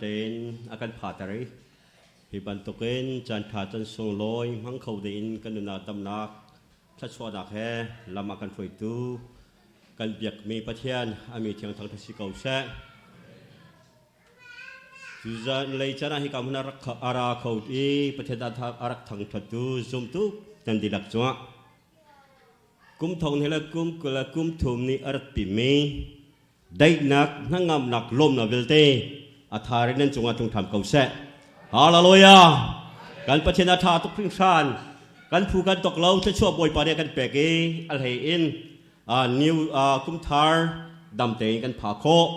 Tein a kan phater i hi bantukin caanṭha can sunglawi hmang kho ding kan nunnak damnak thluachuahnak he lam a kan hruaitu kan biakmi Pathian a mi thiang thangṭhat si ko seh. Tuzan lei caan ah hika hmun a rak a ra kho i Pathian a rak thangṭhattu zumtu nan dihlak cungah kum thong he le kum 20 le kum thum nih a rat pimi daihnak hnangamnak lawmnak vialte a thar in nan cungah tlung ṭham ko seh. Hallelujah! Kan Pathian a ṭha tuk hringhran. Kan phu kan tok lo thluachuah Bawipa nih a kan pek i a hlei in new kum thar dam tein kan pha khawh.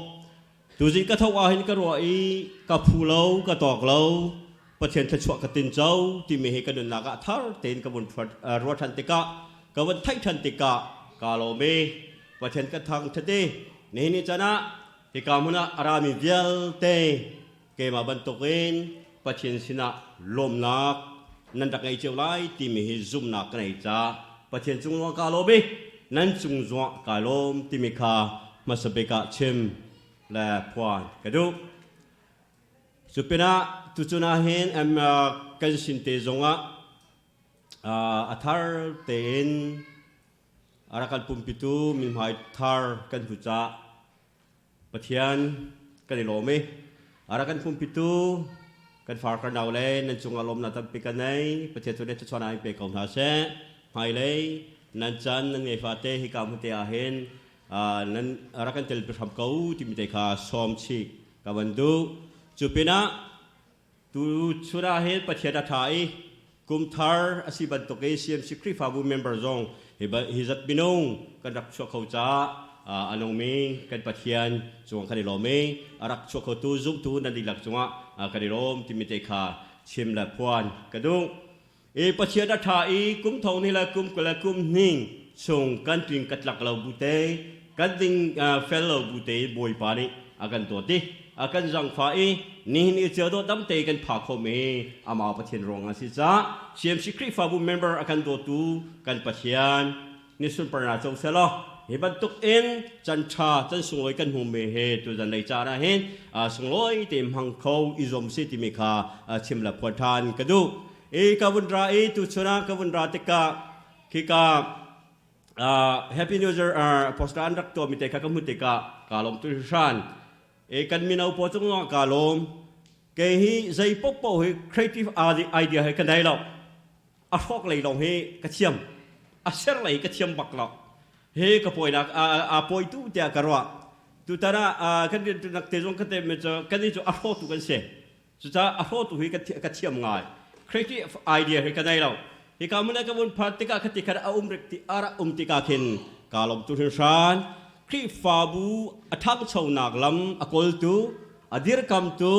Tuzing ka tho ah hin ka ruah i ka phu lo ka tawk lo Pathian thluachuah ka tinco timi hi ka nunnak ah thar tein ka vun ruah ṭhan tikah ka vun theih ṭhan tikah kaa lawm i Pathian ka thang ṭhat i nihin ni caan ah hika hmun ah a rami vialte keimah bantukin Pathian sinah lawmnak nan rak ngei cio lai timi hi zumhnak ka nei caah Pathian cung zongah kaa lawm i nan cung zongah kaa lawm timi kha hmasa bik ah chim le phuan ka duh. Cu pinah tuchun ah hin kan sin te zongah a thar tein a rak kan pumpitu mihmai thar kan hmu caah Pathian kan i lawm i a rak kan pumpitu kan far kar nau le nan cungah lawmnak tampi kan nei. Pathian tu nih thluachuahnak in pe ko hna seh. Hmailei nan chan nan ngei fate hika hmun te ah hin nan rak kan tel hram ko timi te kha sawm chih ka van duh. Cu pinah tu chun ah hin Pathian a ṭha i kum thar a si bantuk i CMC Khrihfabu member zong hi zat minung kan rak chuah kho caah a nungmi kan Pathian cungah kan i lawm i a rak chuah khotu zumtu nan dihlak cungah kan i lawm timi te kha chim le phuan ka duh. I Pathian a ṭha i kum thong ni le kum 20 le kum hning chung kan tling ka tlak lo bu te kan ding fel lo bu te Bawipa nih a kan dawt i a kan zangfah i nihin i cio dawh dam te kan pha khom i amah Pathian ruang a si caah CMC Khrihfabu member a kan dawtu kan Pathian ni sunparnak co selaw hi bantuk in can ṭha can sunglawi kan hmumi he tuzan lei caan ah hin sunglawi te hmang kho i zuam si timi kha chim le phuan ṭhan ka duh. I ka vun ra i tuchun ah ka vun ra tikah khika Happy New Year poster an rak tuahmi te kha ka hmuh tikah kaa lawm tu hran. E kan mino pawl cung zongah kaa lawm. Kei hi zei paohpaoh hi creative idea hi ka nei lo. A hrawk lei lawng hi ka thiam. A ser lei ka thiam bak lo. Hi ka pawinak a pawitu tiah ka ruah. Tutan ah kan rianṭuannak te zong ka te mi cu kan cu a hrawtu kan si. Cucaah a hrawtu hi ka thiam ngai. Creative idea hi ka nei lo. Hika mun ka vun phan tikah khati khan a um rik ti ara um tikah khin kaa lawm tu hringhran. Khrihfabu a ṭhangchonak lam a kawltu, a dirkamtu,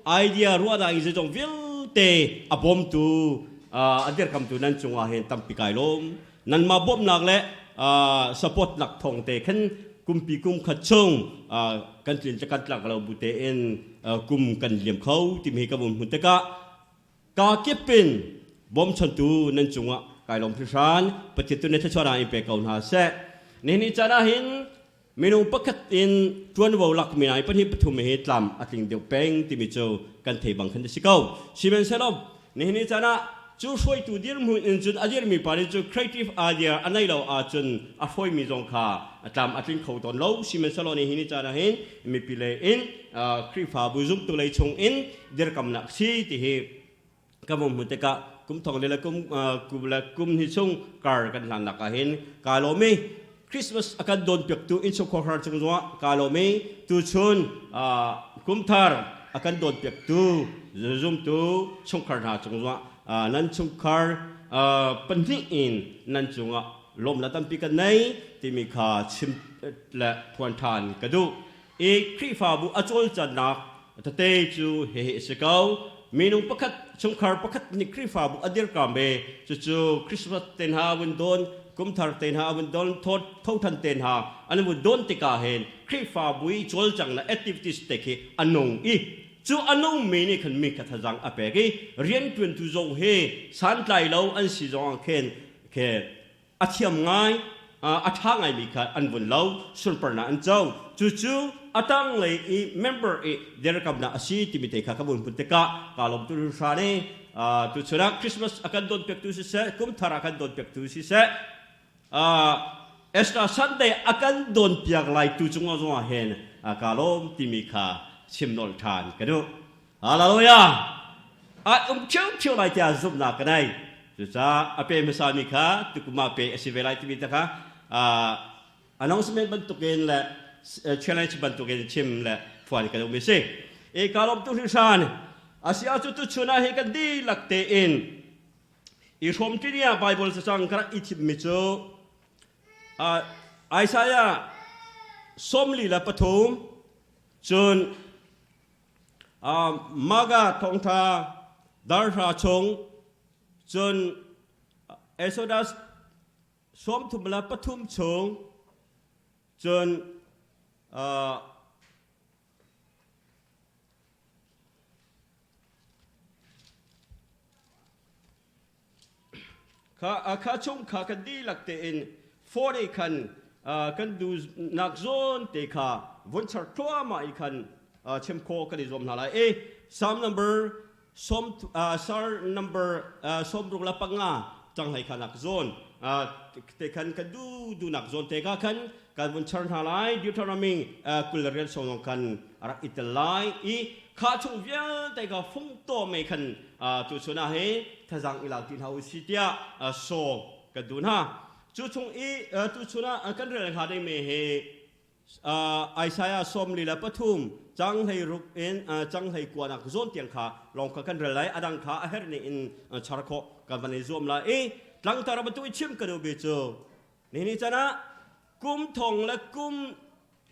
idea ruahnak in zeizong vialte a bawmtu, a dirkamtu nan cungah hin tampi kai lawm. Nanmah bawmhnak le support nak thawng te khan kumpi kum khat chung kan tlin kan tlak lo bu tein kum kan liam kho timi ka vun hmun tikah ka kip in bawmchantu nan cungah kai lawm hringhran. Pathian tu ne thluachuah in pe ko hna seh. Nihin ni caan ah hin minung pakhat in ṭuanvo lak mi nai pahnih pathum hi tlam a tling deuh peng timi cu kan thei bang khan a si ko. Sihmanhsehlaw nihin ni caan ah cu hruaitu dirhmun in cun a dirmi pa nih cu creative idea a nei lo ahcun a hruaimi zong kha a tlam a tling kho tawn lo. Sihmanhsehlaw nihin ni caan ah hin mipi lei in Khrihfabu zumtu lei chung in dirkamnak si ti hi ka vung hmuh tikah kum thong le kum kum le kum hnih chung kar kan hlannak ah hin kaa lawm i Christmas a kan dawnpiaktu innchungkhar cung zongah kaa lawm i tuchun kumthar a kan dawnpiaktu zumtu chungkhar hna cung zongah nan chungkhar pahnih in nan cungah lawmnak tampi kan nei timi kha chim le phuan ṭhan ka duh. I Khrihfabu a cawlcannak tete cu hihi a si ko. Minung pakhat, chungkhar pakhat nih Khrihfabu a dirkam ve. Cucu Christmas te hna vun don, kumthar te hna vun don, thothan te hna an vun don tikah hin Khrihfabu i cawlcangnak activities te khi a nung i cu a nungmi nih khan mi kha thazaang a pek i rianṭuantu zong hi santlai lo an si zong ah khin khe a thiam ngai, a ṭha ngaimi kha an vun lo, sunparnak an co. Cucu atang lei i member i dirkamnak a si timi te kha ka vun pun tikah ka lawm tu hra ne. Tu chun ah Christmas a kan don piaktu siseh, kum thar a kan don piaktu siseh, Easter Sunday a kan don piak lai tu cungah zongah hin ka lawm timi kha chim nolh ṭhan ka duh. Hallelujah! A um ṭhiamṭhiam lai tiah zumhnak ka nei. Cucaah a pe hmasami kha tukum ah pe a si ve lai timi te kha announcement bantukin le challenge bantukin chim le phuan kan um i si. E ka lawm tu hringhran. Asia cu tuchun ah hi kan dihlak tein i hrawm ṭi Bible cacang ka rak i thimmi cu Isaiah 43 cun Maga thawngṭha darhra chung cun Exodus 33 chung cun Kha chung kha kan dihlak tein phone i khan kan duhnak zawn te kha vun char thluahmah i khan chim khawh kan i zuam hna lai. I Psalm number sawm sar number 65 cang hlei kha nak zawn te khan kan du duhnak zawn te ka khan kan vun char hna lai. Deuteronomy 28 sawm khan a rak i tel lai i kha chung vialte kha fung to me khan tu chun ah hi thazang i lak ti hna u si tiah sawm kan duh hna. Cu chung i tu chun ah kan rel hnga ding mi hi Isaiah 43 cang 16 in cang 19 nak zawn tiang kha lawng kha kan rel lai. Adang kha a herh ning in char khawh kan van i zuam lai i tlangtar bantuk i chim ka duh bi cu ni ni chan ah kum thong le kum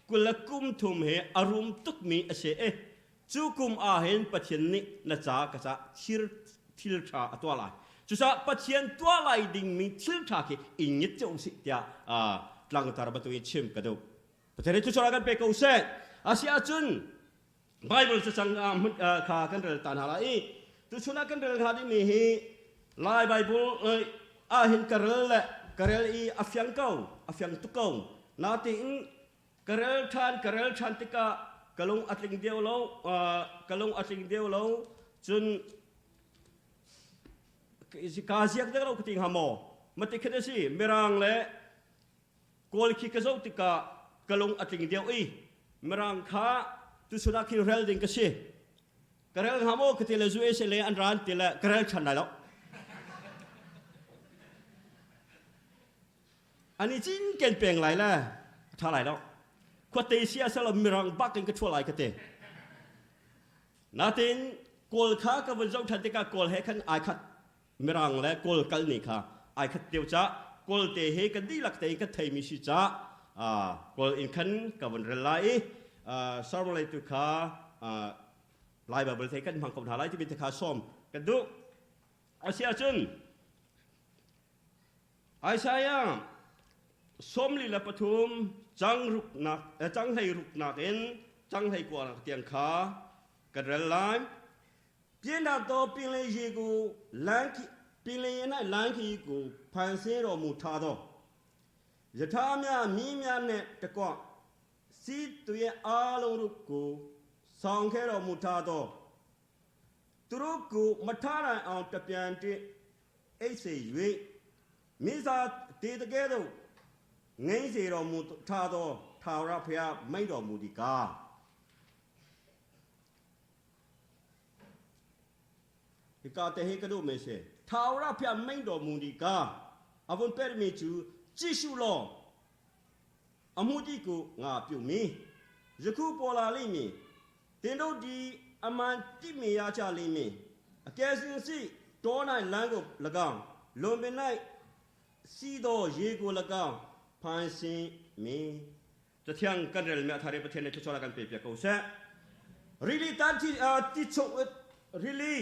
kul le kum thum he a rum tukmi a si i cu kum ah hin Pathian nih na ca ka ca thir thil ṭha a tuah lai. Cucaah Pathian tuah lai dingmi thil ṭha khi i ngit cio usih tiah tlangtar bantuk in chim ka duh. Pathian nih cucu kan pe ko seh. Asi ahcun Bible cacang kha kan rel ta hna lai i tuchun ah kan rel hnga dingmi hi Lai Bible ah hin ka rel le ka rel i a fiang ko, a fiang tuk ko. Natein ka rel ṭhan ka rel ṭhan tikah ka lung a tling deuh lo, ka lung a tling deuh lo. Cun ka ziak deuh lo ka ti hnga maw? Mati khin a si, Mirang le Kawl khi ka zoh tikah ka lung a tling deuh i Mirang kha tuchun ah khin rel ding ka si. Ka rel hnga maw ka ti le USA le an ran ti le ka rel ṭhan lai lo. An i cinken peng lai le a ṭha lai lo. Khuate si a selo Mirang bak in ka ṭhua lai ka ti. Natin Kawl kha ka vun zoh ṭhan tikah Kawl he khan ai khat. Mirang le Kawl kal ni kha ai khat deuh cah Kawl te he kan dihlak tein kan theimi si cah Kawl in khan ka vun rel lai i sermon leitu kha Lai Bible te kan hmang ko hna lai timi te kha sawm kan duh. Asiahcun Isaiah 43 cang ruknak cang hlei ruknak in cang hlei kuanak tiang kha kan rel lai. ပြင်တာသောပင်လေရေကိုလမ်းပင်လေ၌လမ်းခရီးကိုဖန်ဆင်းတော်မူထားသောယထာများမြင်းများနှင့်တကွစီးသူရဲ့အားလုံးတို့ကိုဆောင်ခဲ့တော်မူထားသောသူတို့ကိုမထားနိုင်အောင်တပြန်တည်းအိတ်စေ၍မိစာတေတကဲ့သို့ငိမ့်စေတော်မူထားသောထာဝရဘုရားမိန့်တော်မူသည်ကား ဒီကာတဟေကတို့မေစေထာဝရဘုရားမိန့်တော်မူသည်ကားအဝန်ပဲ့မီကျူကြည့်ရှုလောအမှုတိကိုငါပြုမည်ယခုပေါ်လာလိမ့်မည်တင်တို့ဒီအမှန်တိမြင်ရကြလိမ့်မည်အကယ်စင်စီတော၌လမ်းကို၎င်းလွန်ပင်၌စီးသောရေကို၎င်းဖန်ဆင်းမည် Cathiang kan relmi a thar i Pathian nih thluachuah a kan pe piak ko seh. Rili tan ti ti chung rili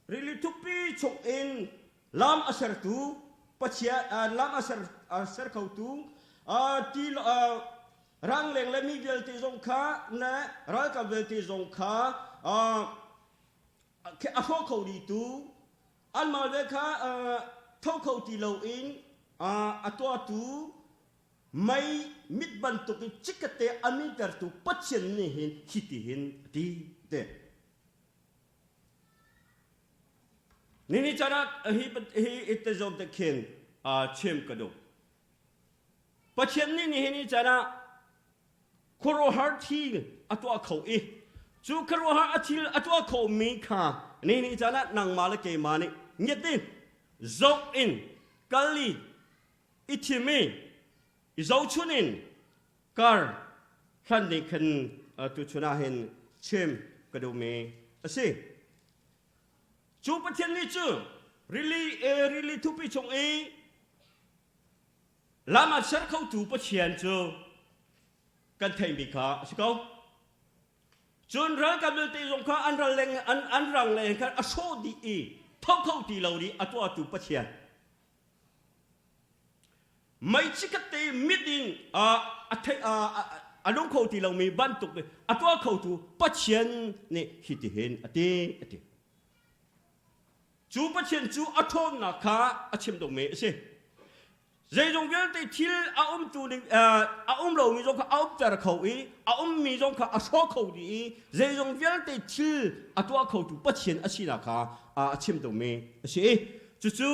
rili thukpi chung in lam a sertu Pathian lam a ser a ser khotu ti rangleng le mi vialte zong kha le ralkap vialte zong kha a hrawh kho dihtu anmah le kha tho kho ti loin a tuahtu. Mei mit bantuk in chikkate a mintertu Pathian nih hin hitihin a ti te. Nini caan ah hi hi ite zawm te khin chim ka duh. Pathian nih nihin ni caan ah khuaruahhar thil a tuah kho i cu khuaruahhar a thil a tuah kho mi kha ni ni caan ah nangmah le keimah nih ngiat in zoh in kal i i thim i i zohchun in kar hlan ding khan tuchun ah hin chim ka duhmi a si. Cu Pathian nih cu rili rili thupi chung i lam a ser khotu Pathian cu kan theihmi kha a si ko. Cun ralkap vialte zong kha an ral leng an, an rang leng khan a hrawh dih i tho kho ti lo dih a tuahtu Pathian. Mei chikkhat te mit in a thei a lung kho ti lomi bantuk a tuah khotu Pathian nih hitihin a ti a ti. Cu Pathian cu a ṭhawnnak kha a chim dawhmi a si. Zeizong vialte thil a umtu ning a um lomi zong kha a umter kho i a ummi zong kha a hrawh kho dih i zeizong vialte thil a tuah khotu Pathian a sinak kha a chim dawhmi a si. Cucu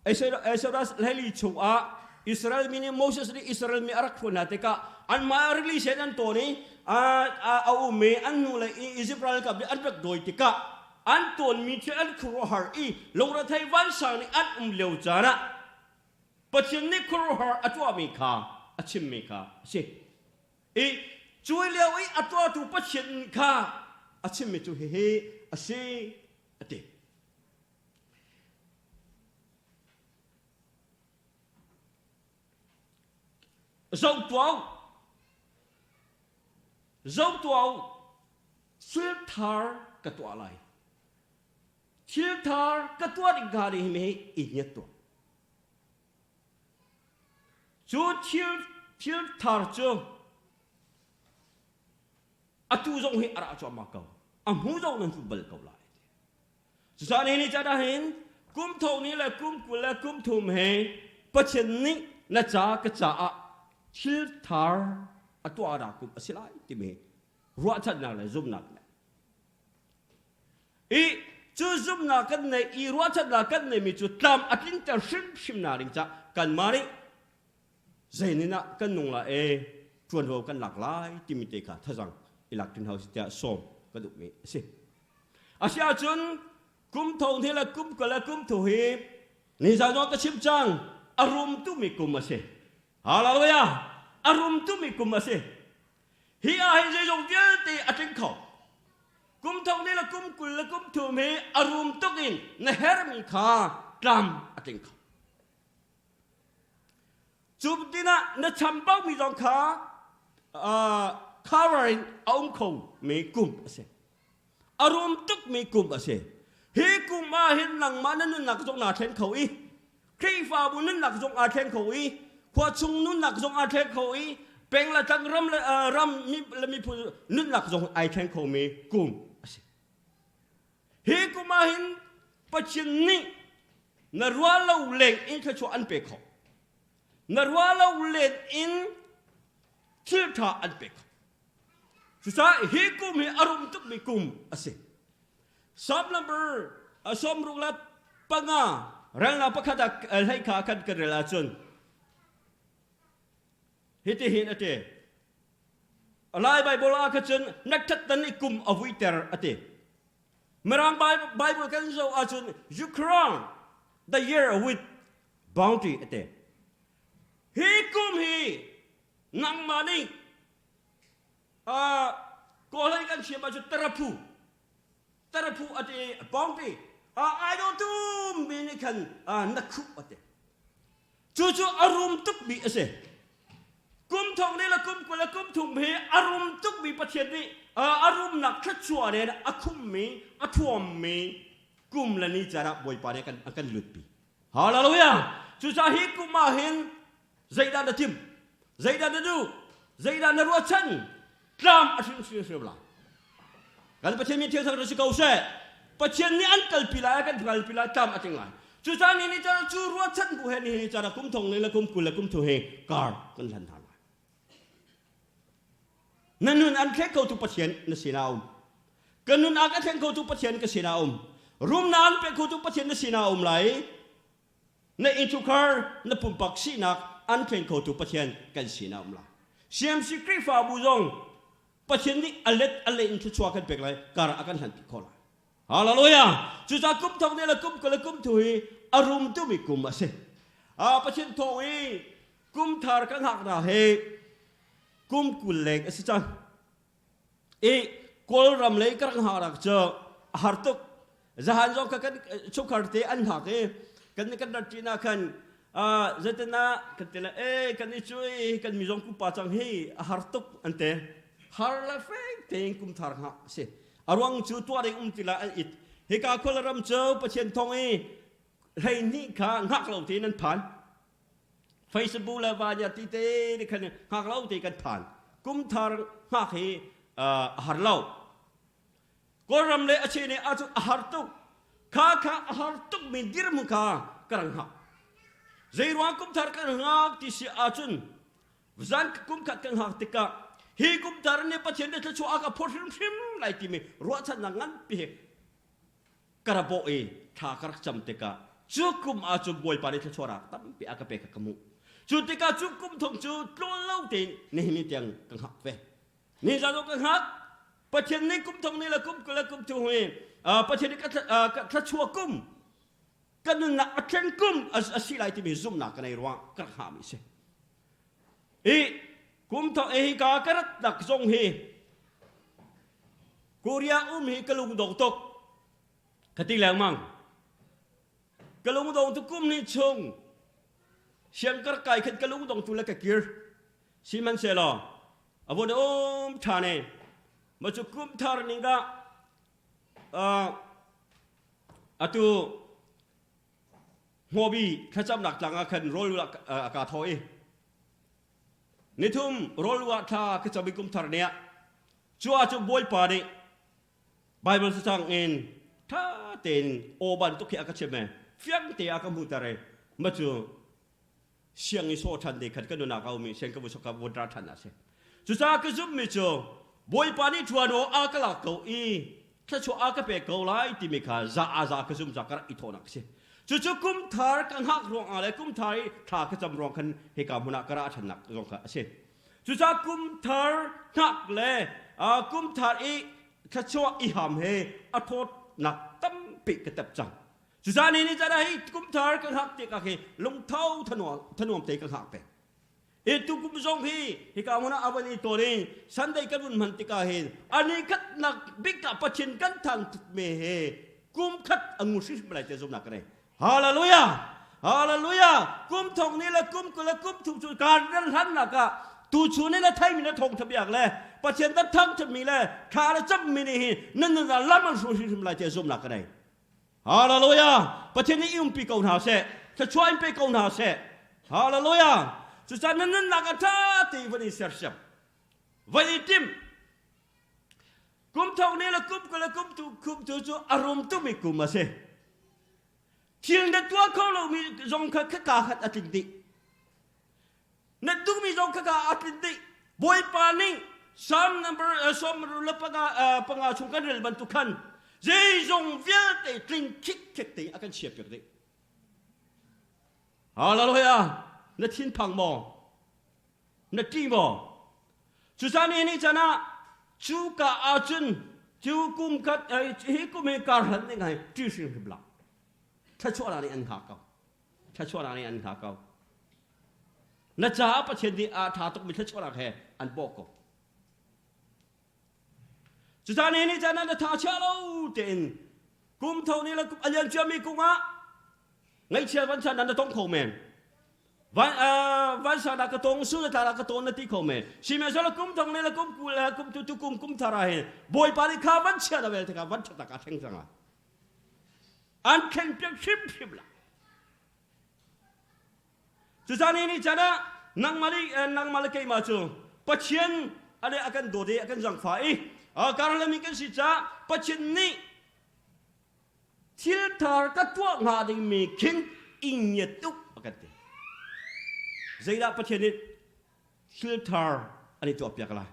Exodus hlei chungah Israel mi nih Moses nih Israel mi a rak hruai hna tikah anmah rili sen an tawn i a um i an hnu le Izipt ralkap nih an rak dawi tikah an tawnmi thil an khuaruahhar i lungrethei vansang nih an um lio caan ah Pathian nih khuaruahhar a tuahmi kha a chimmi kha a si. I cu lio i a tuahtu Pathian kha a chimmi cu hihi a si a ti. Zoh tuah u. Zoh tuah u. Thil thar ka tuah lai. Thil thar ka tuah ding hnga ding hi i ngiat tuah. Cu thil thil thar cu atu zong hi a ra cuahmah ko. A hmu zong nan hmu bal ko lai. Cucaah ni caan ah hin kum tho ni le kum 20 le kum 30 he Pathian nih na ca ka caah thil thar a tuahnak kum a si lai timi ruahchannak le zumhnak le i cu zumhnak kan neih i ruahchannak kan neihmi cu tlam a tlinter hrimhrim na ding cah kanmah nih zeinin ah kan nung la e ṭuanvo kan lak lai timi te kha thazang i lak ṭin hau si tiah sawm ka duhmi a si. Asiahcun kum tho ni le kum kul le kum thu hi nizan zong ka chim cang a rum tumi kum a si. Hallelujah! A rum tumi kum a si. Hi ah hin zeizong vialte a tling kho. Kum tho ni le kum 20 le kum 30 hi a rum tuk in na hermi kha tlam a tling kho. Cu tinah na chambaumi zong kha cover in a um kho mi kum a si. A rum tukmi kum a si. Hi kum ah hin nangmah na nunnak zong naa thlen kho i Khrihfabu nunnak zong aa thleng kho i khua chung nunnak zong aa thleng kho i peng le tlang ram le ram mi le miphun nunnak zong ai thleng khomi kum a si. Hi kum ah hin Pathian nih na ruah lo leng in thluachuah an pe khawh. Na ruah lo len in thil ṭha an pe khawh. Cucaah hi kum hi a rum tukmi kum a si. Psalm number 65 relnak pakhat ah hlei kha kan kan rel ahcun hitihin a ti. Lai Bible ah kha cun na ṭhattan i kum a vuiter a ti. Mirang Bible kan zoh ahcun you crown the year with bounty a ti. Hi kum hi nangmah nih kawlei kan thiam ahcun taraphu taraphu a ti bounty ai dawh tum mi nih khan na khuh a ti. Cucu a rum tukmi a si. Kum thong li le kum 20 le kum 30 hi a rum tukmi Pathian nih a rumnak thluachuah nen a khummi, a thuammi kum le ni caan ah Bawipa nih a kan lutpi. Hallelujah! Cucaah hi kum ah hin zeidah na timh? Zeidah na duh? Zeidah na ruahchan? Tlam a hrim hrim hrim lai. Kan Pathian min thiangthar si ko seh. Pathian nih an kalpi lai, a kan kalpi lai, tlam a tling lai. Cucaah ni ni caan cu ruahchan bu he ni ni caan kum thong le kum 20 le kum thu he kar kan hlan hna lai. Na nun an thleng khotu Pathian na sinah um. Ka nun a ka thleng khotu Pathian ka sinah um. Rumnak an pe khotu Pathian na sinah um lai. Na innchungkhar na pumpak sinak an thleng khotu Pathian kan sinah um lai. CMC Khrihfabu zong Pathian nih a let a leh in thluachuah kan pek lai kar a kan hlanpi khawh lai. Hallelujah! Cucaah kum thong nih le kum kul le kum thu hi a rum tumi kum a si. Pathian thawng i kum thar kan hngak hna hi kum 20 leng a si cang. I Kawlram lei ka rak hngak rak cu a har tuk. Zahan zong kha kan chungkhar te an hngak i kan kan rat ṭi na khan zeitinah kan ti le e kan i cui kan mi zong pupa cang hi a har tuk an te. Har le fek tein kum thar hngak a si. A ruang cu tuah ding um ti la an it. Hika khualam cu Pathian thawng i 12 kha hngak lo tein an phan. Facebook le vanya ti te ni khan hngak lo te kan phan. Kum thar hngak hi a har lo. Kawlram le a che ne a cu a har tuk. Kha kha a har tuk mi dirhmun kha ka rang hngak. Zei ruang kum thar kan hngak ti si ahcun zan kum khat kan hngak tikah hi kum thar nih Pathian nih thluachuah a ka phawt hrimhrim lai timi ruahchannak nganpi he ka ra bawh i thla ka rak cam tikah cu kum ah cun Bawipa nih thluachuahnak tampi a ka pek ka hmuh. Cu tikah cu kum thong cu tlawn lo tein nihin ni tiang ka hngak ve. Ni zan ka hngak Pathian nih kum thong ni le kum 20 le kum thu hi Pathian nih ka thluachuah kum ka nunnak a tlen kum a si lai timi zumhnak ka nei ruang ka rak hngahmi si. I kum thong hi ka ka ratnak zong hi Korea um hi ka lungdong tuk ka ti lengmang. Ka lungdong tu kum ni chung siangkar kai khan ka lungdong tu le ka kir. Sihmanhsehlaw a vun um ṭhan i ma cu kum thar ning ah atu hmawbi thlacamnak tlang ah khan rawl a ka thaw i nithum rawl ah thla ka cam i kum thar ni ah cu ah cu Bawipa nih Bible cacang in ṭha tein aw bantuk hi a ka chimh i fiang te a ka hmuhter i ma cu siang i sawh ṭhan te khan ka nunak a um i siang ka vu ka vun ra ṭhan a si. Cucaah ka zumhmi cu Bawipa nih ṭuan aw a ka lak ko i thluachuah a ka pek ko lai timi kha za a za ka zum za ka rak i thawhnak a si. Cucu kum thar ka hngak ruangah le kum thar i thla ka cam ruang khan hika hmun ah ka ra ṭhannak zong kha a si. Cucaah kum thar hngak le kum thar i thluachuah i ham he a thawtnak tampi ka tep cang. Cucaah ni ni caan ah hi kum thar ka hngak tikah hi lungtho thanuam te ka hngak peng. Hi tukum zong hi hika hmun ah a van i tawn i Sunday kan vun hman tikah hin ani khatnak bik ah Pathian kan thangthat me he kum khat a ngu hrimhrim lai te zumnak ka nei. Hallelujah! Hallelujah! Kum thong ni le kum 20 le kum thum cu kaan ral hlannak ah tu chun in a theimi na thawngtha biak le Pathian na thangthatmi le thla le cammi nih hi nan nun ah lam an hruai hrimhrim lai te zumnak ka nei. Hallelujah! Pathian nih i umpi ko hna seh. Thluachuah in pe ko hna seh. Hallelujah! Cucaah na nunnak a ṭha te van i sersiam. Van i tim. Kum thong ni le kum 20 le kum tu kum tu cu a rum tumi kum a si. Thil na tuah kho lomi zong kha ka khat a tling dih. Na duhmi zong kha a tlin dih. Bawipa nih Psalm number 55 chung kan rel bantuk khan zeizong vialte tling khikkhek te a kan chiahpiak dih. Hallelujah! Na thinphang maw? Na ṭih maw? Cucaah ni ni chan ah cu ka ahcun cu kum khat hi kum hi kar hlan ding hai ṭih hrimhrim hlah. Thluachuahnak nih an hngak ko. Thluachuahnak nih an hngak ko. Na caah Pathian nih a ṭha tukmi thluachuahnak he an bawh ko. Cucaah ni nih caan na tha chia lo tein kum tho ni le a lian ciami kung ah ngaihchia van chan na tong kho men. Van van sa ka tong su na tla ka ton na ti kho men. Sihmanhsehlaw kum thong ni le kum 20 le kum tu tu kum kum thar ah hin Bawipa nih kha van chia na vel tikah van ṭhat ka thleng cang An thleng piak hrimhrim la. Cucaah ni nih caan ah nangmah le nangmah le keimah cu Pathian ale a kan dawt i a kan zangfah i karhlami kan si caah Pathian nih Thil thar ka tuah hnga dingmi khin i ngiat tuk a kan ti. Zeidah Pathian nih thil thar an i tuahpiak lai?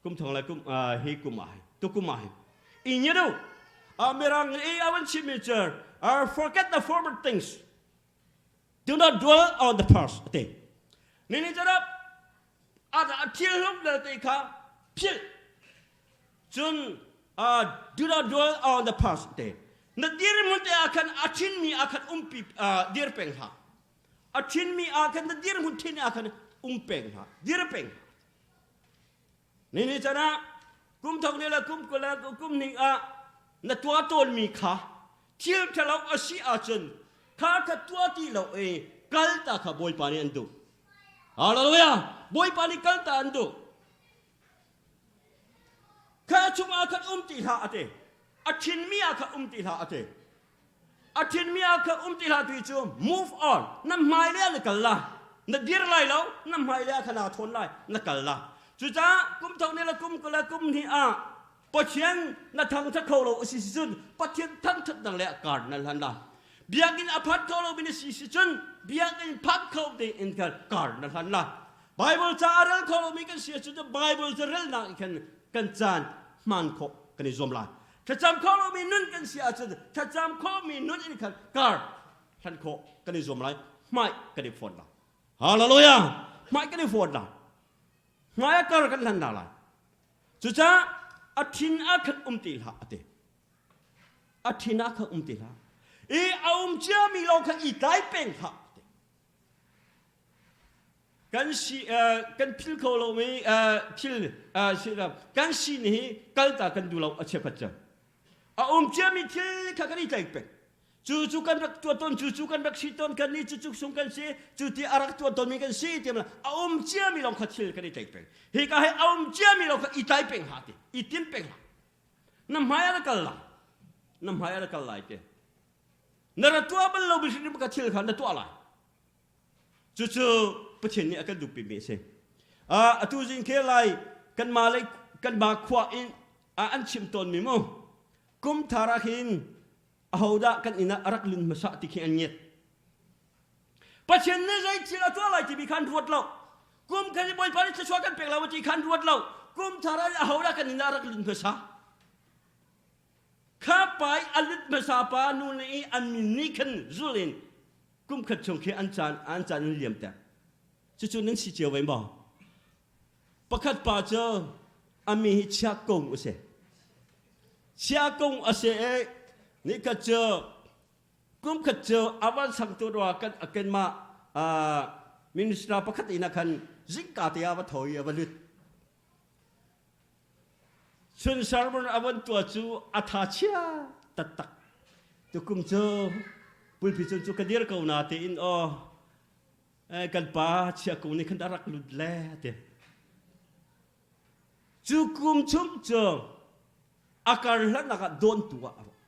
Kum thong le kum hi kum ah tukum ah i ngiat u. Mirang i a van chimmi cu forget the former things. Do not dwell on the past. Ati. Nini cu a thil hlum vialte kha philh. Cun do not dwell on the past te. Na dirhmun te ah khan a thinmi ah khan umpi dir peng hlah. A thinmi ah khan na dirhmun thin ah khan um peng hlah. Dir peng hlah. Ni ni chan ah kum thok ni le kum kul le kum ning ah na tua tawnmi kha thil ṭhalo a si ahcun kha kha tua ti lo i kal ta kha Bawipa nih an duh. Hallelujah! Bawipa nih kal ta an duh. Kha chungah khan um ti hlah a ti. A ṭhinmi ah khan um ti hlah a ti. A ṭhinmi ah khan um ti hlah ti cu move on. Na hmailei ah na kal la. Na dir lai lo, na hmailei ah khan naa thawn lai, na kal la. Cucaah kum thong ni le kum kul le kum hnih ah Pathian na thangṭhat kho lo a si si cun Pathian thangṭhat dang le kar na hlan la. Biakinn a phat kho lo mi na si si cun biakinn phat kho ding in khan kar na hlan la. Bible ca a rel kho lomi kan si ahcun Bible ca relnak in khan kan caan hman khawh kan i zuam lai. Thlacam kho lomi nun kan si ahcun thlacam khawhmi nun in khan kar hlan khawh kan i zuam lai. Hmai kan i fawn lai. Hallelujah! Hmai kan i fawn lai. Hmai a kar kan hlan hna lai. Cucaah a thin a khat um ti hlah a ti. A thin a khat um ti hlah. I a um ciami lawng kha i tlai peng hlah. Kan si kan phil kho lomi thil kan si ni hi kalta kan duh lo a chiakhat cang. A um ciami thil kha kan i tlaih peng. Cu cu kan rak tuah tawn, cu cu kan rak si tawn, kan nih cu cu sung kan si, cu ti a rak tuah tawnmi kan si ti a um ciami lawng kha thil kan i tlaih peng. Hi ka hi a um ciami lawng kha i tlai peng hlah ti, i tim peng hlah. Na hmai ah na kal lai. Na hmai ah na kal lai ti. Na ra tuah bal lo mi hrim ka thil kha na tuah lai. Cucu Pathian nih a kan duhpimi a si. Atu zing khi lai kanmah lei kanmah khua in an chim tawnmi mu kum thar ah khin ahodah kan inn ah a rak lun hmasa ti khi an ngiat. Pathian nih zei thil a tuah lai timi kha an ruat lo. Kum khat i Bawipa nih thluachuah kan pek lo ti kha an ruat lo. Kum thar ah ahodah kan inn ah a rak lun hmasa. Kha pa i a lut hmasa pa nu le i an min nih khan zul in kum khat chung khi an caan an caan in liam ter. Cucu nan si cio ve maw? Pakhat pa cu a mi hi chia kung a si. Chia kung a si i nikhat cu kum khat cu a van sangtu rua kan kanmah minister pakhat inn ah khan zingka te ah va tho i a va lut. Chun sermon a van tuah cu a tha chia taktak. Tukum cu pulpi cun cu ka dir ko na tein aw kan pa chia kung nih khan a rak lut le ti. Cu kum chung cu a kar hlannak ah dawntu ah a ruah.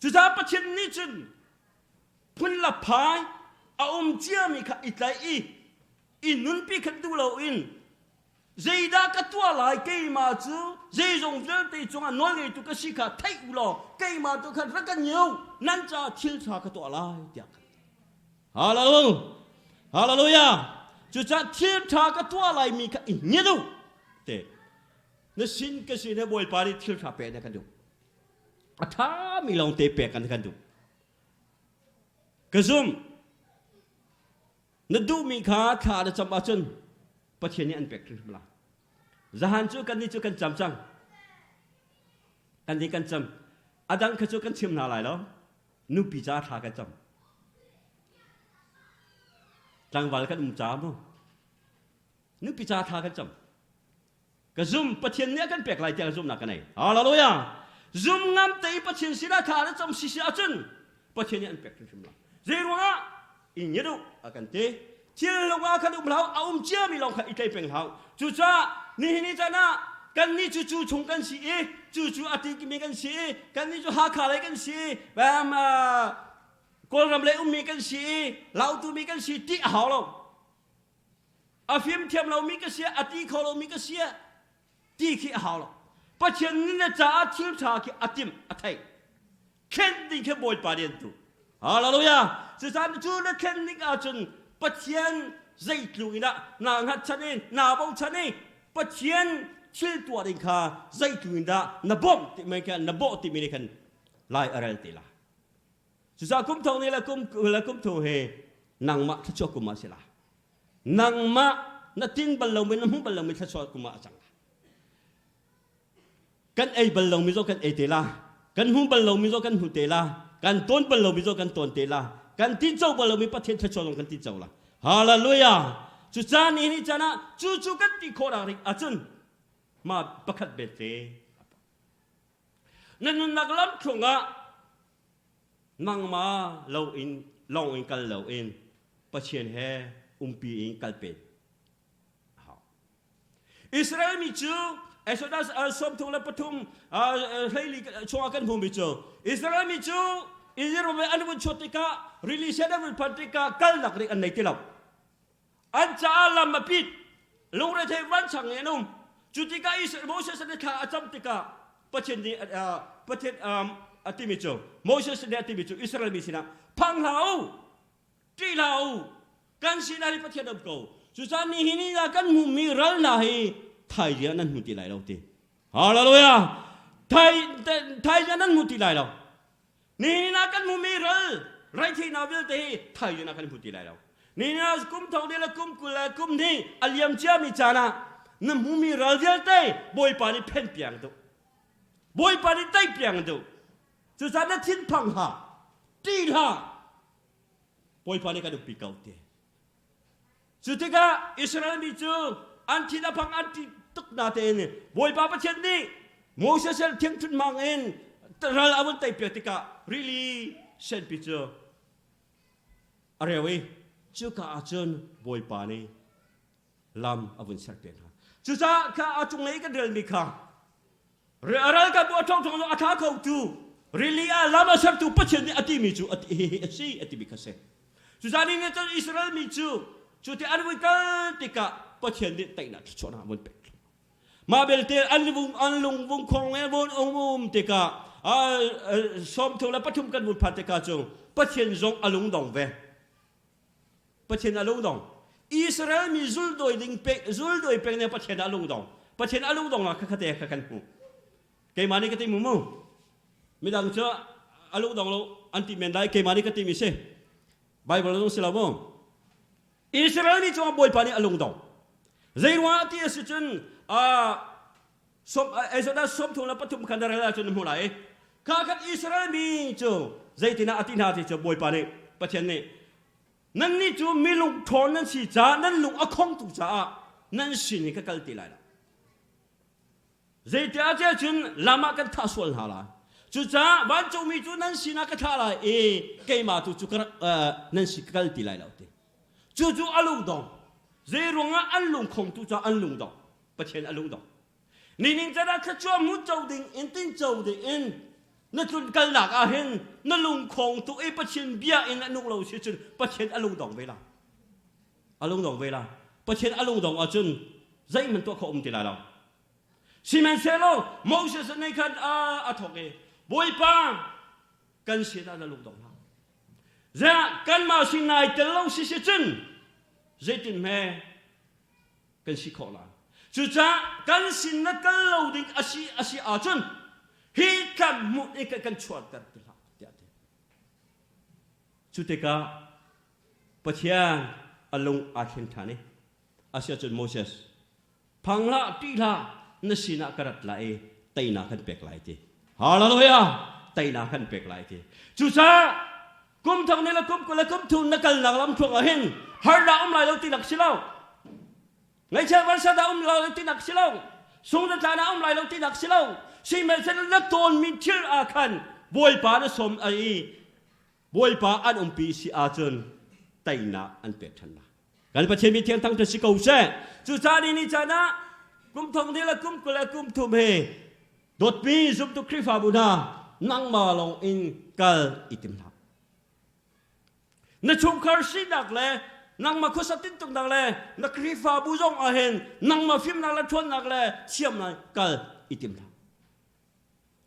Cucaah Pathian nih cun phun la phai a um ciami kha i tlaih i i nunpi khat duh loin Zeidah ka tuah lai keimah cu zeizong vialte cungah nawlngeitu ka si kha theih u law keimah tu khan rak ka ngiu nan caah thil ṭha ka tuah lai tiah ka ti. Hallelujah! Hallelujah! Cucaah thil ṭha ka tuah laimi kha i ngiat u te. Na sin ka sin he Bawipa nih thil ṭha pek na kan duh. A ṭhami lawngte pek kan kan duh. Ka zumh. Na duhmi kha thla na cam ahcun Pathian nih an pek hrimhrim lai. Zahan cu kannih cu kan cam cang. Kannih kan cam. A dang kha cu kan chim hna lai lo. Nupi ca thla kan cam. Tlangval kan um ca mu. Nupi ca thla kan cam. Ka zum Pathian nih a kan pek lai tiah zumhnak ka nei. Hallelujah. Zum ngam te i Pathian sinah thla na cam si si ahcun Pathian nih an pek hrimhrim lai. Zei ruangah i ngiat u a kan ti. Thil lung ah khan um hlah a um ciami lawng kha i tlei peng hlah. Cucaah nihin ni caan ah kannih cu cu chung kan si i cu cu a tikimi kan si i kannih cu Hakha lei kan si i Kawlram lei ummi kan si i Lautumi kan si ti a hau lo. A fimthiam lomi ka si a ti kho lomi ka si ti khi a hau lo. Pathian nih na caah thil ṭha khi a timh a theih. Thlen ding khi Bawipa nih an tuh. Hallelujah! Cucaah cu na thlen ning ahcun Pathian zeitluk in dah naa hngatchan i naa bochan i Pathian thil tuah ding kha zeitluk in dah na bawmh timi kha na bawh timi nih khan lai a rel ti la. Cucaah kum thong nih le kum le kum thong hi nangmah thluachuah kum ah si la. Nangmah na tin bal lomi na hmuh bal lomi thluachuah kum ah a cang la. Kan ei bal lomi zong kan ei te la. Kan hmu bal lomi zong kan hmu te la. Kan ton bal lomi zong kan ton te la. Kan tinco bal lomi Pathian thluachuah zong kan tinco la. Hallelujah! Cu caan ni ni caan ah cu cu kan ti khawh rak rik ahcun ma pakhat belte na nunnak lam thlung ah nangmah lo in lawng in kal lo in Pathian he umpi in kal pen Israel mi cu Exodus 33 hleili chungah kan hmuhmi cu Israel mi cu Israel an vun chuah tikah rili sen an vun phanh tikah kalnak rik an nei ti lo. An caah lam a pit lungrethei vanchang in an um. Cu tikah Israel Moses nih thla a cam tikah Pathian nih Pathian a timi cu Moses nih a timi cu Israel mi sinah phang hlah u ṭih hlah u kan sinah hi Pathian um ko cucaah nihin ni ah kan hmuhmi ral hna hi thaizing ah nan hmu ti lai lo ti hallelujah thai thaizing ah nan hmu ti lai lo nihin ah kan hmuhmi ral reitheinak vialte hi thaizing ah kan hmu ti lai lo nihin ah kum thong le kum 20 le kum hnih a liam ciami caan ah na hmumi ral vialte Bawipa nih phen piang duh Bawipa nih tei piang duh cucaah na thinphang hlah ṭih hlah Bawipa nih kan umpi ko ti. Cu tikah Israel mi cu an thin a phang an ṭih tuk na tein Bawipa Pathian nih Moses el thiangṭhunh hmang in ral a vun teipiak tikah rili senpi cu a reu i cuka ah cun Bawipa nih lam a vun serpiak hna. Cucaah kha a cunglei kan relmi kha Ralkapbu a ṭhawng ṭhawng a thla khotu rili ah lam a sertu Pathian nih a timi cu hihi a si a timi kha si. Cucaah ni nih cun Israel mi cu cu ti an vui kal tikah Pathian nih teinak thluachuahnak a vun pek. Mah belte an lung an lung vung khong le vun um um tikah 33 kan vun phan tikah cu Pathian zong a lung dong ve. Pathian a lungdong. Israel mi zuldawi ding pe zuldawi peng ne Pathian a lungdong. Pathian a lungdong la kha kha kan hmu. Keimah nih ka ti mu mu. Midang cu a lungdong lo an ti men lai keimah nih ka ti mi si. Bible zong si lo mu. Israel mi cungah Bawipa nih a lungdong. Zei ruangah ti a si cun Exodus 33 khan na rel ahcun na hmuh lai. Kha khan Israel mi cu zeitinah a ti hna ti cu Bawipa nih Pathian nih nannih cu mi lungṭhawn nan si caah nan lung a khong tuk caah nan sin i ka kal ti lai lo. Zeitiah cun lam ah kan thah sual hna lai. Cucaah vancungmi cu nan sinah ka thlah lai i keimah tu cu nan si ka kal ti lai lo ti. Cucu a lungdong. Zei ruangah an lungkhong tu caah an lungdong. Pathian a lungdong. Nining can ah thluachuah hmu co ding in tin co ding in na tlun kalnak ah hin na lungkhong tuk i Pathian bia in a nung lo si cun Pathian a lungdong ve la. A lungdong ve la. Pathian a lungdong ahcun zeihmanh tuah khawh um ti lai lo. Sihmanhsehlaw Moses nih khan a thawk i Bawipa kan sinah na lungdong hlah. Ziah kanmah sin nai tel lo si si cun zeitin hme kan si khawh lai. Cucaah kan sin na kal lo ding a si a si ahcun hi tlam hmuh i kan chuahter ti hlah tiah a ti. Cu tikah Pathian a lung aa thlen ṭhan i asiahcun Moses phang hlah ṭih hlah na sinah ka rat lai i teinak kan pek lai ti. Hallelujah! Teinak kan pek lai ti. Cucaah kum thong ni le kum 20 le kum thum na kalnak lam thluang ah hin harnak um lai lo tinak si lo. Ngaihchiat vansan dah um lo tinak si lo. Sung na tla um lai lo tinak si lo. Sihmanhsehlaw na tawnmi thil ah khan Bawipa na sawm i Bawipa an umpi si ahcun teinak an pek ṭhan lai. Kan Pathian mi thiang thang si ko seh. Cucaah ni ni caan ah kum thong ni le kum 20 le kum thum he dawtmi zumtu Khrihfabu hna nangmah lawng in kal i tim hlah. Na chungkhar sinak le nangmah khuasa tintuknak le na Khrihfabu zong ah hin nangmah fimnak le ṭhawnnak le thiamnak kal i tim hlah.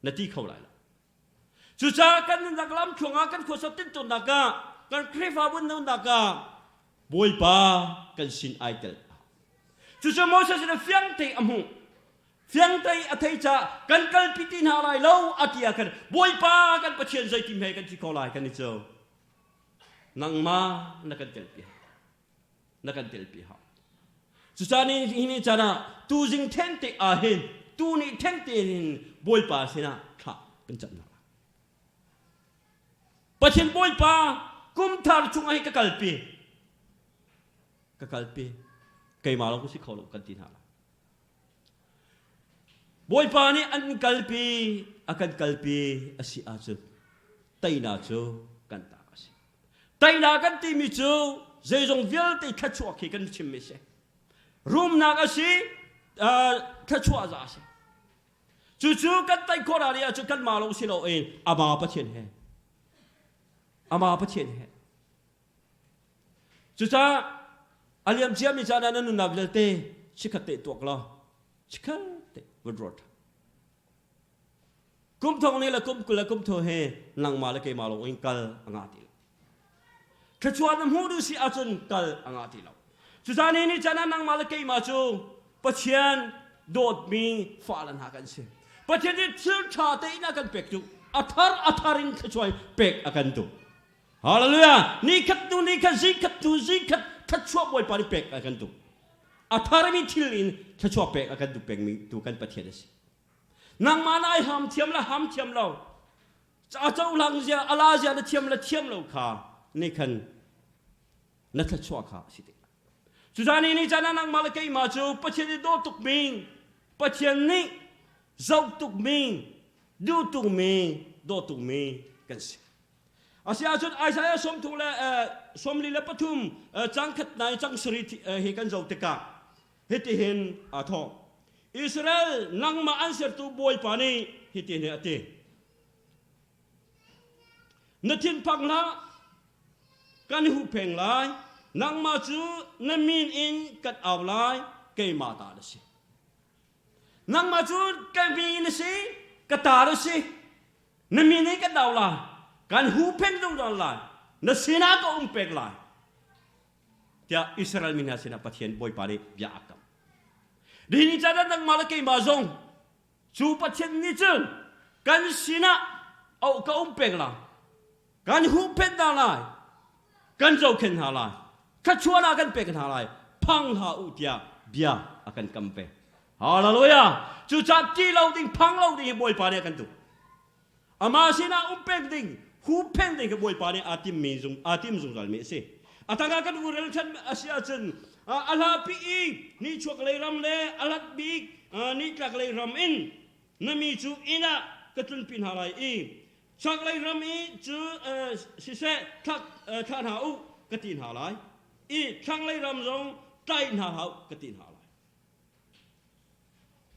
Na ti kho lai lo. Cucaah kan nunnak lam thluangah kan khuasa tintunak ah kan Khrihfabu nunnak ah Bawipa kan sin ai tel. Cucu Moses nih fiang te a hmuh. Fiang te a thei caah kan kalpi ti hna lai lo a ti ah khan Bawipa kan Pathian zeitim he kan thi kho lai kan i cu. Nangmah na kan telpi. Na kan telpi hau. Cucaah ni hi ni caan ah tuzing then te ah hin tu ni then te hin Bawipa sinah thla kan cam hna lai. Pathian Bawipa kum thar chungah hi ka kalpi. Ka kalpi. Keimah lawng ka si kho lo kan ti hna lai. Bawipa nih an kalpi a kan kalpi a si ahcun teinak cu kan ta a si. Teinak kan timi cu zeizong vialte thluachuah khi kan chimmi a si. Rumnak a si, thluachuah za a si. Cucu kan tei khawh hna ahcun kanmah lawng si loin Ama Pathian he Ama Pathian he Cucaah a liam ciami caan ah na nunnak vialte chikkhat te tuak law chikkhat te vun ruat. Kum thong ni le kum 20 le kum tho he nangmah le keimah lawng in kal a ngah ti lo. Thluachuah na hmuh duh si ahcun kal a ngah ti lo. Cucaah ni ni caan ah nangmah le keimah cu Pathian dawtmi fale hna kan si. Pathian nih thil ṭha tein a kan pek duh. A thar a thar in thluachuah pek a kan duh. Hallelujah! Ni khat hnu ni khat, zing khat hnu zing khat thluachuah Bawipa nih pek a kan duh. A tharmi thil in thluachuah pek a kan duh pengmi tu kan Pathian a si. Nangmah na ai ham thiam le ham thiam lo, a cohlang zia, a la zia na thiam le thiam lo kha nih khan na thluachuah kha a si te. Cucaah ni ni caan ah nangmah le keimah cu Pathian i dawt tukmi, Pathian nih zoh tukmi, duh tukmi, dawt tukmi kan si. Asiahcun Isaiah sawmthum le 43 cang khat nai cang sarih hi kan zoh tikah hitihin aa thawk. Israel nangmah an sertu Bawipa nih hitihin a ti. Na thinphang hlah, kan huhpheng lai, nangmah cu na min in kan au lai, keimah ta na si. Nangmah cu ka mi na si, ka ta na si. Na min in kan dau lai, kan huhphenh zungzal lai, na sinah ka um pek lai. Tiah Israel mi hna sinah Pathian Bawipa nih bia a kam. Nihin caan ah nangmah le keimah zong cu Pathian nih cun kan sinah oh, ka um pek lai, kan huhphenh hna lai, kan zohkhenh hna lai, thluachuahnak kan pek hna lai, phang hlah u tiah bia a kan kam ve. Hallelujah! Cucaah ṭih lo ding, phang lo ding hi Bawipa nih a kan duh. Amah sinah um pek ding, huhphenh ding hi Bawipa nih aa timmi zung aa tim zungzalmi a si. A tangah kan vurel ṭhan a si ahcun a hlapi i nichuak lei ram le a hlat bik nitlak lei ram in na mi cu inn ah ka tlunpi hna lai i chaklei ram i cu siseh thlah hna u ka ti hna lai i thlanglei ram zong tlai hna hlah u ka ti hna lai.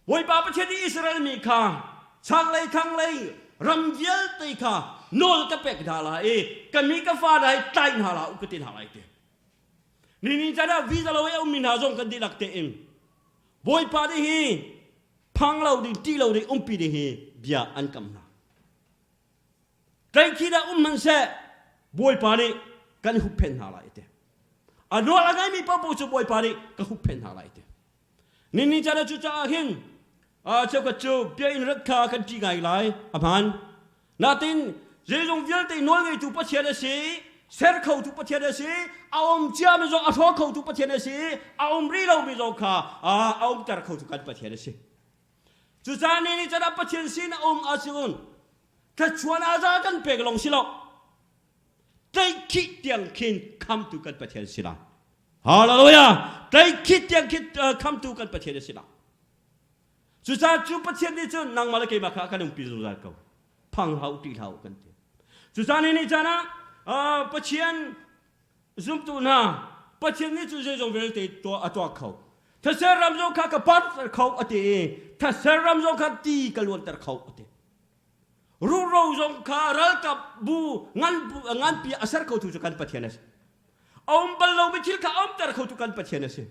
Bawipa Pathian nih Israel mi kha chaklei thlanglei ram vialte kha nawl ka pek hna lai i ka mi ka fa hna hi tlai hna hlah u ka ti hna lai ti. Nihin caan ah visa lo i a ummi hna zong kan dihlak tein Bawipa nih hi phang lo ding ṭih lo ding umpi ding hi bia an kam hna. Tlaihkhih dah um hmanhseh Bawipa nih kan hupphen hna lai ti. A nawl a ngaimi paohpaoh cu Bawipa nih ka hupphen hna lai ti. Nihin caan ah cucaah hin cheukhat cu bia in rat kha kan ṭih ngai lai a hmaan. Natin zeizong vialte nawlngeitu Pathian a si, ser khotu Pathian a si, a um ciami zong a hrawk khotu Pathian a si, a um rih lomi zong kha a umter khotu kan Pathian a si. Cucaah ni nih cun Pathian sin a um ahcun thluachuah aza kan pek lawng si lo tlaihkhih tiang khin khamtu kan Pathian si lai. Hallelujah! Tlaihkhih tiang khin khamtu kan Pathian a si lai. Cucaah cu Pathian nih cun nangmah le keimah kha kan umpi zungzal ko. Phang hlah u, ṭih hlah u kan ti. Cucaah ni nih caan ah Pathian Zumtu hna, Pathian nih cu zeizong vialte tuah a tuah kho. These ram zong kha ka parter kho a ti i these ram zong kha ti ka luanter kho a ti. Ruhro zong kha ralkap bu ngan nganpi a ser khotu cu kan Pathian a si. A um bal lomi thil kha a umter khotu kan Pathian a si.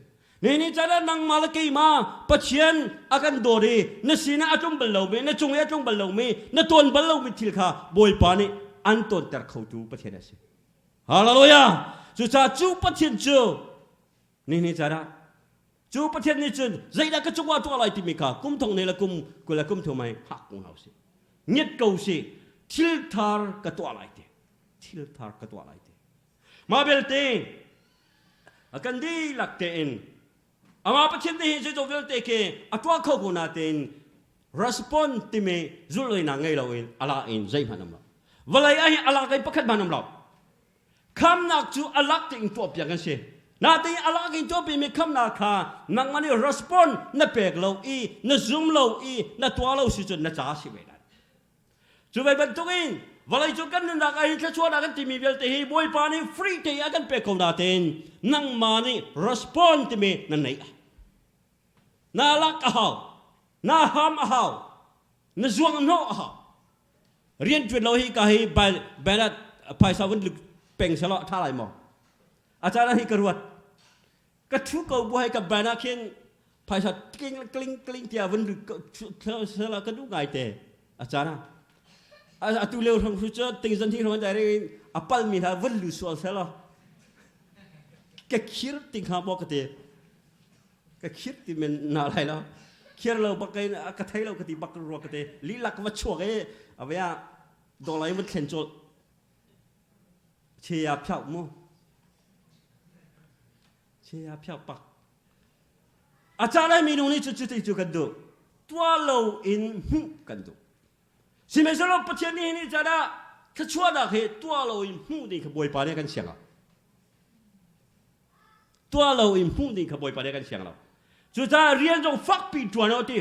Ni ni caan ah nangmah le keimah Pathian a kan dawt i na sinah a tlung bal lomi, na cung i a tlung bal lomi, na tawn bal lomi thil kha Bawipa nih an tawnter khotu Pathian a si. Hallelujah! Cucaah cu Pathian cu ni ni caan ah cu Pathian nih cun zeidah ka cungah tuah lai timi kha kum thong ne le kum 20 le kum thum ai hak ko hna usih. Ngiat ko usih. Thil thar ka tuah lai ti. Thil thar ka tuah lai ti. Mah belte a kan dihlak tein amah Pathian nih hi zeizong vialte khi a tuah kho ko natein respond timi zulhloinak ngei loin ala in zeihmanh um lo. Vawlei ah hin alak in pakhat hmanh um lo. Khamnak cu alak tein tuahpiak an si. Natein alak in tuahpimi khamnak kha nangmah nih respond na pek lo i na zum lo i na tuah lo si cun na ca si ve lai. Cu ve bantukin vawleicung kan nunnak ah hin thluachuahnak kan timi vialte hi Bawipa nih free te a kan pek ko natein nangmah nih respond timi na neih na lak a hau, na ham a hau, na zuang hnawh a hau. Rian ṭuan lo hi ka hi balat phaisa vun peng selaw a ṭha lai maw? A caan ah hi ka ruat. Ka ṭhu ko bu hai ka ban ah khin phaisa kling kling kling tiah vun sela ka duh ngai te a caan ah atu lio hrang cu tingzan hi hrang dai in a pal mi hna vun lu sual sela ka khir ting ha maw ka ti ka khir ti men na lai lo khir lo bak in ka thei lo ka ti bak rua ka ti lilak va chuak e avaya dolai vun thlen chol che ya phyak mu Che a phiak pak. A ca lai minung nih cu cuti cu kan duh. Tuah lo in hmuh kan duh. Sihmanhsehlaw Pathian nih ni caan ah thluachuahnak hi tuah lo in hmuh ding kha Bawipa nih kan siang lo. Tuah lo in hmuh ding kha Bawipa nih kan siang lo. Cucaah rian zong fakpi ṭuan o ti.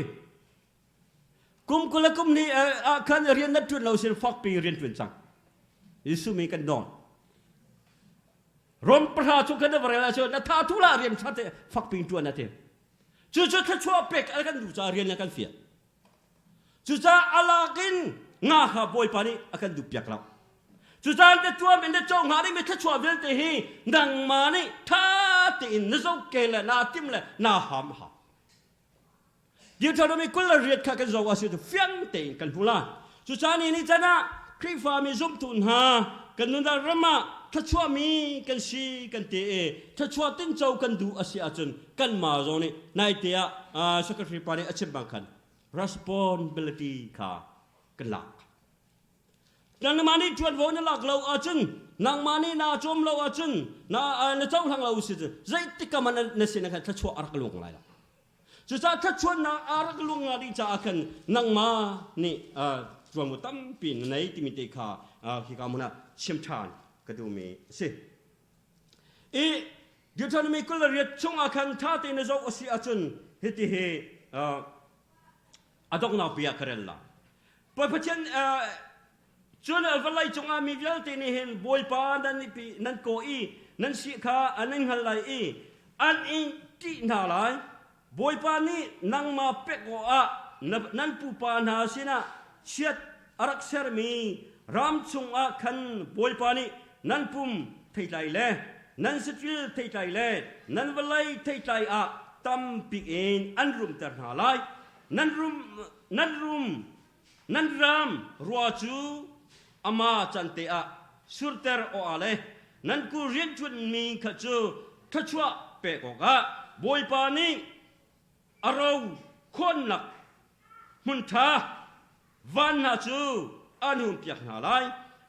Kum 20 le kum hnih ah khan rian na ṭuan lo sin fakpi rian ṭuan cang. Jesuh mi kan dawn. Rom pahra chung khan na va rel ahcun na tha thu lah rian ṭha te fakpi ṭuan a ti. Cucu thluachuah pek a kan duh caah rian a kan fial. Cucaah a lak in nga kha Bawipa nih a kan duh piak lo. Cucaah na tuam in na co hnga dingmi thluachuah vialte hi nangmah nih ṭha tein na zohkel le naa tim le naa ham a hau. Deuteronomy 28 kha kan zoh ah cu fiang tein kan hmu lai. Cucaah ni ni can ah Khrihfami zumtu hna kan nunnak ram ah thluachuahmi kan si kan ti i thluachuah tinco kan duh a si ahcun kanmah zong nih naite ah secretary pa nih a chim bang khan responsibility kha kan lak. Nangmah nih ṭuanvo na lak lo ahcun nangmah nih naa cawm lo ahcun na na cohlang lo si cun zeitik ah na sin ah khan thluachuah a rak luang lai lo. Cucaah thluachuahnak a rak luang nga ding caah khan nangmah nih ṭuanvo tampi na nei timi te kha khika hmun ah chim ṭhan ka duhmi a si. I Deuteronomy 28 chungah khan ṭha tein na zoh a si ahcun hiti hi a donghnak pi ah ka rel lai. Pathian cun vawlei cungah mi vialte nih hin Bawipa nan nan kawh i nan si kha an in hngal lai i an in ṭih hna lai. Bawipa nih nangmah pek awkah nan pupa hna sinah chiat a rak sermi ram chungah khan Bawipa nih nan pum theitlai le nan saṭil theitlai le nan vawlei theitlai ah tampi in an rumter hna lai. Nan rum nan rum nan ram rua cu ama can te ah surter awah le nan kul rianṭuanmi kha cu thluachuah pek awkah Bawipa nih a ro khawnnak hmun ṭha van hna cu an hunpiak hna lai.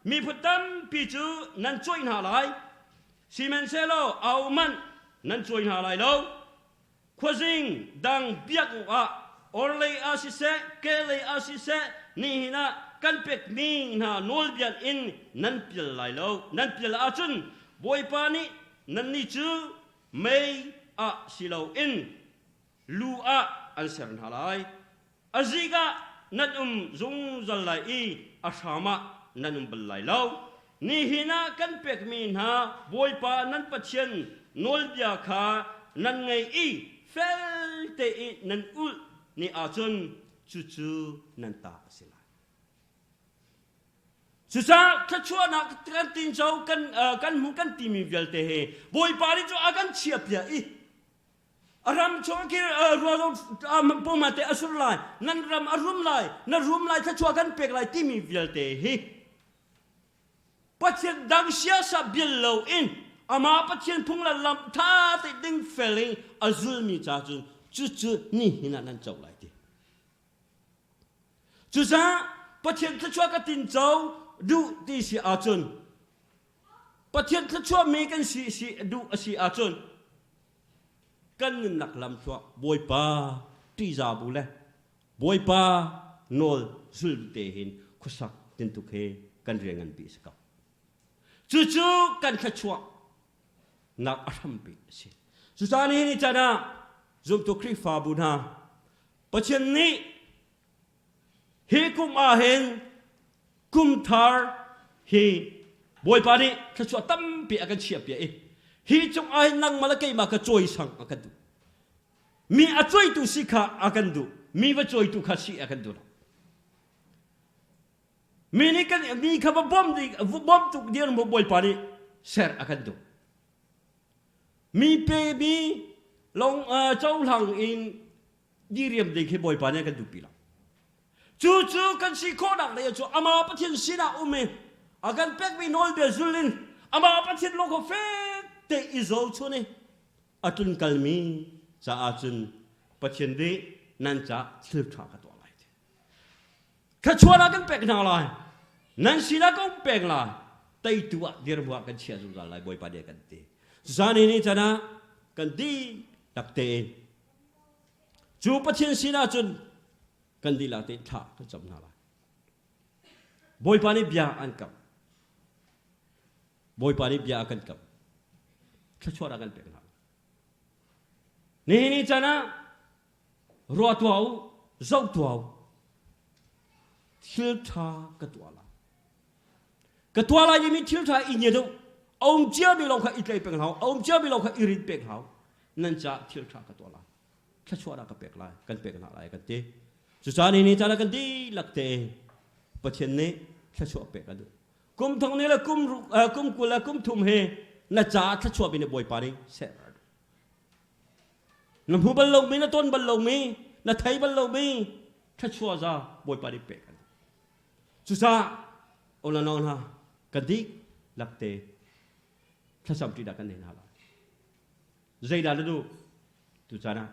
Miphun tampi cu nan cawih hna lai, sihmanhsehlaw ahohmanh nan cawi hna lai lo. Khuazing dang biak awkah orhlei ah siseh, kehlei ah siseh, nihin ah kan pekmi hna nawlbia in nan pial lai lo. Nan pial ahcun Bawipa nih nannih cu mei ah si loin lu ah an ser hna lai. A zik ah nan um zungzal lai i a hram ah nan um bal lai lo. Nihin ah kan pekmi hna Bawipa nan Pathian nawlbia kha nan ngei i fel tein nan ulh ni ahcun cucu nan ta a si lai. Cucaah thluachuahnak kan tinco kan kan hmu kan timi vialte hi Bawipa nih cu a kan chiahpiak i. A ram chung khi rualo puma te a sur lai, nan ram a rum lai, na rum lai thluachuah kan pek lai timi vialte hi Pathian dang siasa bil lo in amah Pathian phung le lam tha te ding fel in a zulmi ca cun cucu ni hin ah nan co lai ti. Cucaah Pathian thluachuah ka tinco duh ti si ahcun Pathian thluachuah mi kan si si duh a si ahcun kan nunnak lam thluah Bawipa ṭihza bu le Bawipa nawl zul te hin khuasak tintuk he kan rian nganpi a si ko. Cucu kan thluachuah nak a hrampi a si. Cucaah nihin ni caan ah zumtu Khrihfabu hna Pathian nih hi kum ah hin kum thar hi Bawipa nih thluachuah tampi a kan chiahpiak i hi cung ah hin nangmah le keimah ka cawisang a kan duh. Mi a cuaitu si kha a kan duh. Mi va cuaitu kha si a kan duh lo. Mi nih kan mi kha va bawm ding bawm tuk dir mu Bawipa nih ser a kan duh. Mi pe mi long cohlang in diriam ding khi Bawipa nih a kan duhpi lo. Cu cu kan si khawhnak lei cu amah Pathian sinah um i a kan pekmi nawlbia zul in amah Pathian lawng kha fek te i zo chun i a tlunkalmi caah cun Pathian nih nan ca thil ṭha ka tuah lai ti. Thluachuahnak kan pek hna lai. Nan sinah ka um peng lai. Teitu ah dirhmu ah kan chiah zungzal lai Bawipa nih a kan ti. Zan ni can ah kan dihlak tein cu Pathian sinah cun kan dihlak tein thla kan cam hna lai. Bawipa nih bia an kam. Bawipa nih bia a kan kam. Thluachuah a kan pek hna. Nihin ni caan ah ruah tuah u, zoh tuah u. Thil ṭha ka tuah lai. Ka tuah lai timi thil ṭha i ngiat u. A um ciami lawng kha i tlei peng hlah u. A um ciami lawng kha i rin peng hlah u. Nan caah thil ṭha ka tuah lai. Thluachuah ka pek lai, kan pek hna lai kan ti. Cucaah ni ni caan ah kan dihlak te Pathian nih thluachuah pek a duh. Kum thong ni le kum kum 20 le kum 30 he na caah thluachuah mi nih Bawipa nih ser na hmu bal lomi na ton bal lomi na thei bal lomi thluachuah za Bawipa nih pek an cucaah olanong hna kan dik lakte thlacam ṭi dah kan nei hna lai zeidah na duh tu caan ah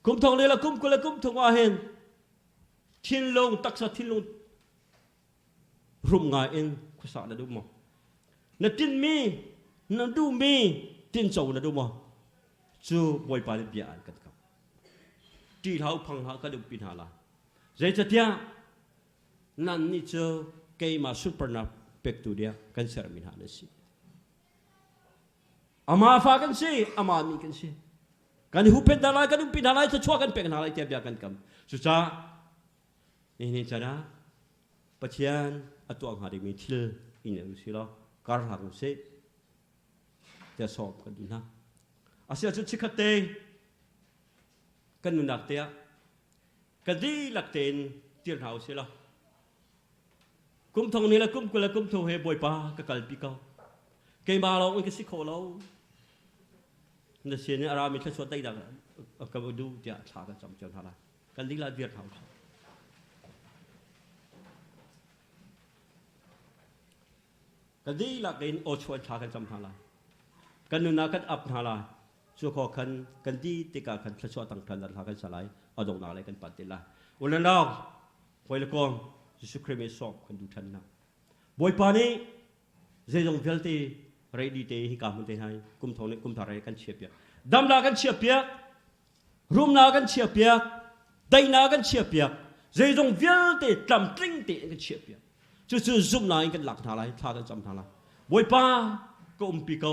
kum thong le kum 20 le kum 30 ah hin thinlung taksa thinlung rum ngai in khuasa na duh maw na tinmi na duhmi tinco na duh maw cu bawipa nih bia an kan kam ṭih hlah u phang hlah kan umpi hna lai zeicatiah nan nih cu keimah sunparnak pektu ding kan sermi hna na si Amah fa kan si, amah mi kan si. Kan huhphenh hna lai, kan umpi hna lai, thluachuah kan pek hna lai tiah bia kan kam. Cucaah nihin chan ah Pathian a tuah hnga dingmi thil in u si law kar hlah u sih tiah sawm kan duh hna. Asiahcun chikkhat te kan nunnak te ah kan dihlak tein tir hna u sih law Kum thong ni le kum 20 le kum 30 he Bawipa ka kalpi ko. Keimah lawng in ka si kho lo. Na sin in a rami thluachuah daihnak ka duh tiah thla kan cam cio hna lai. Kan lila dir hna usih. Kan dihlak in aw chuan thla kan cam hna lai. Kan nunah kan ap hna lai. Cu kho khan kan di tikah khan thluachuah tang than hla kan sa lai. A donghnak lei kan panh te lai. Ulanau Hawi le kom Jesuh Khrih nih sawm kan duh ṭhan hna. Bawipa nih zeizong vialte ready te hi ka hmun te hna kum thong nih kum thar he kan chiah piak. Damnak kan chiah piak, rumnak kan chiah piak, daihnak kan chiah piak, zeizong vialte tlamtling te kan chiah piak. Cucu zumhnak in kan lak hna lai, thla kan cam hna lai. Bawipa ka umpi ko,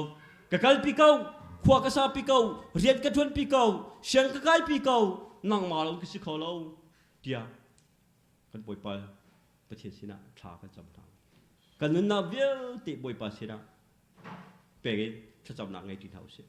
ka kalpi ko, khua ka sapi ko, rian ka ṭuanpi ko, siang ka kaipi ko, nangmah lo ka si kho lo. Tiah kan Bawipa Pathian sinah thla kan cam hna. Kan nunnak vialte Bawipa sinah pek in thlacamnak ngei ti hna usih.